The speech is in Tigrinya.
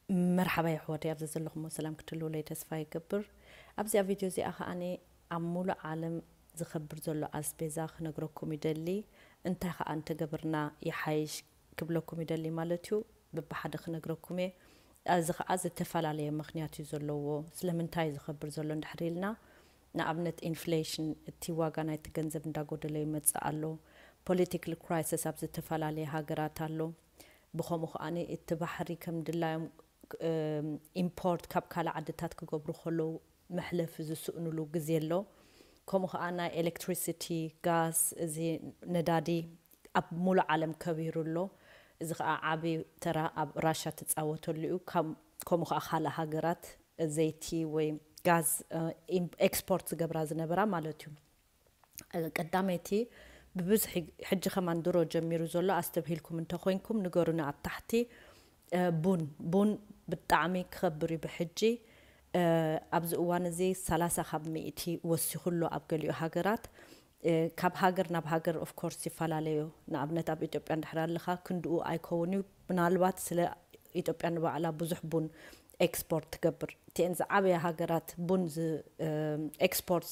መርሓባ የሕዋተይ፣ ኣብዚ ዘለኹሞ ሰላም ክትህልውለይ ተስፋ ይገብር። ኣብዚኣ ቪድዮ እዚኣ ከኣኒ ኣብ ሙሉእ ዓለም ዝኸብር ዘሎ ኣስቤዛ ክነግረኩም ይደሊ። እንታይ ከኣ እንተገበርና ይሓይሽ ክብለኩም ይደሊ ማለት እዩ። በብሓደ ክነግረኩም እየ። እዚ ከኣ ዝተፈላለየ ምኽንያት እዩ ዘለዎ። ስለምንታይ እዩ ዝኸብር ዘሎ እንድሕር ኢልና፣ ንኣብነት ኢንፍሌሽን፣ እቲ ዋጋ ናይቲ ገንዘብ እንዳጎደለ ይመጽእ ኣሎ። ፖለቲካል ክራይሲስ ኣብ ዝተፈላለየ ሃገራት ኣሎ። ብኸምኡ ከኣ እቲ ባሕሪ ከም ድላዮም ኢምፖርት ካብ ካልእ ዓድታት ክገብሩ ከለዉ መሕለፊ ዝስእኑሉ ግዜ ኣሎ። ከምኡ ከኣ ናይ ኤሌክትሪሲቲ፣ ጋስ፣ እዚ ነዳዲ ኣብ ሙሉእ ዓለም ከቢሩ ኣሎ። እዚ ከኣ ዓቢ ተራ ኣብ ራሻ ትጻወተሉ እዩ። ከም- ከምኡ ከኣ ካልእ ሃገራት ዘይቲ ወይ ጋዝ ኤክስፖርት ዝገብራ ዝነበራ ማለት እዩ። ቀዳመይቲ ብብዝሒ ሕጂ ከማን ድሮ ጀሚሩ ዘሎ ኣስተብሂልኩም እንተኮይንኩም ንገሩና ኣብ ታሕቲ። ቡን ቡን ብጣዕሚ ክኸብር እዩ ብሕጂ። ኣብዚ እዋን እዚ ሰላሳ ካብ ሚእቲ ወሲኹ ኣሎ ኣብ ገሊኡ ሃገራት። ካብ ሃገር ናብ ሃገር ኦፍኮርስ ይፈላለዩ። ንኣብነት ኣብ ኢትዮጵያ እንድሕር ኣለኻ ክንድኡ ኣይከውን እዩ። ምናልባት ስለ ኢትዮጵያ ንባዕላ ብዙሕ ቡን ኤክስፖርት ትገብር እቲአን ዝዓበያ ሃገራት ቡን ኤክስፖርት